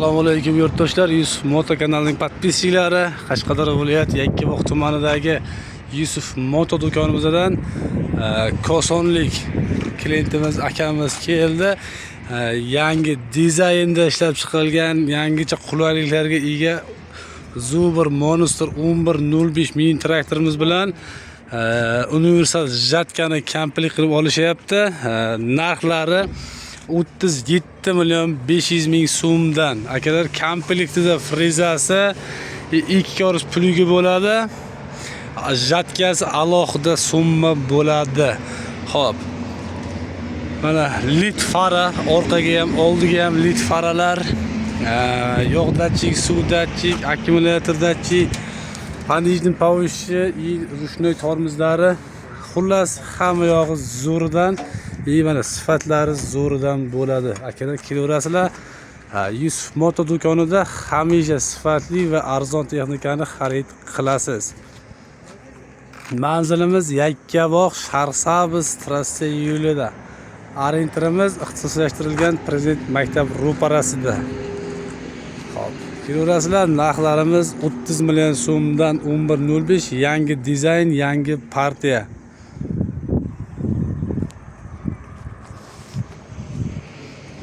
Assalomu alaykum, yurtdoshlar. Yusuf Moto kanalining подписчик lari, Qashqadaryo viloyati Yakkabog' tumanidagi Yusuf Moto do'konimizdan kosonlik klientimiz, akamiz keldi. Yangi dizaynda ishlab chiqarilgan, yangicha qulayliklarga ega Zubr Monster 1105 mini traktorimiz bilan universal жатка ni komplekt qilib olishyapti. Narxlari 37 million 500 ming so'mdan. Akalar, komplektida frezasi, ikki koris плуг i bo'ladi. Жатка si alohida summa bo'ladi. Xo'p. Mana led fara, orqaga ham, oldiga ham led faralar, yog' datchik, suv datchik, akkumulyator datchik, пониженный повышенный и ручной tormozlari, xullas, hamma yog'i zo'ridan и mana sifatlari zo'ridan bo'ladi. Akalar, kelaverasizlar. Ha, Yusuf Moto do'konida hamisha sifatli va arzon texnikani xarid qilasiz. Manzilimiz Yakkabog', Sharsabz trassa yo'lida. Orientirimiz ixtisoslashtirilgan Prezident maktab ro'parasida. Xo'p, kelaverasizlar, narxlarimiz 30 million so'mdan 11.05, yangi dizayn, yangi partiya.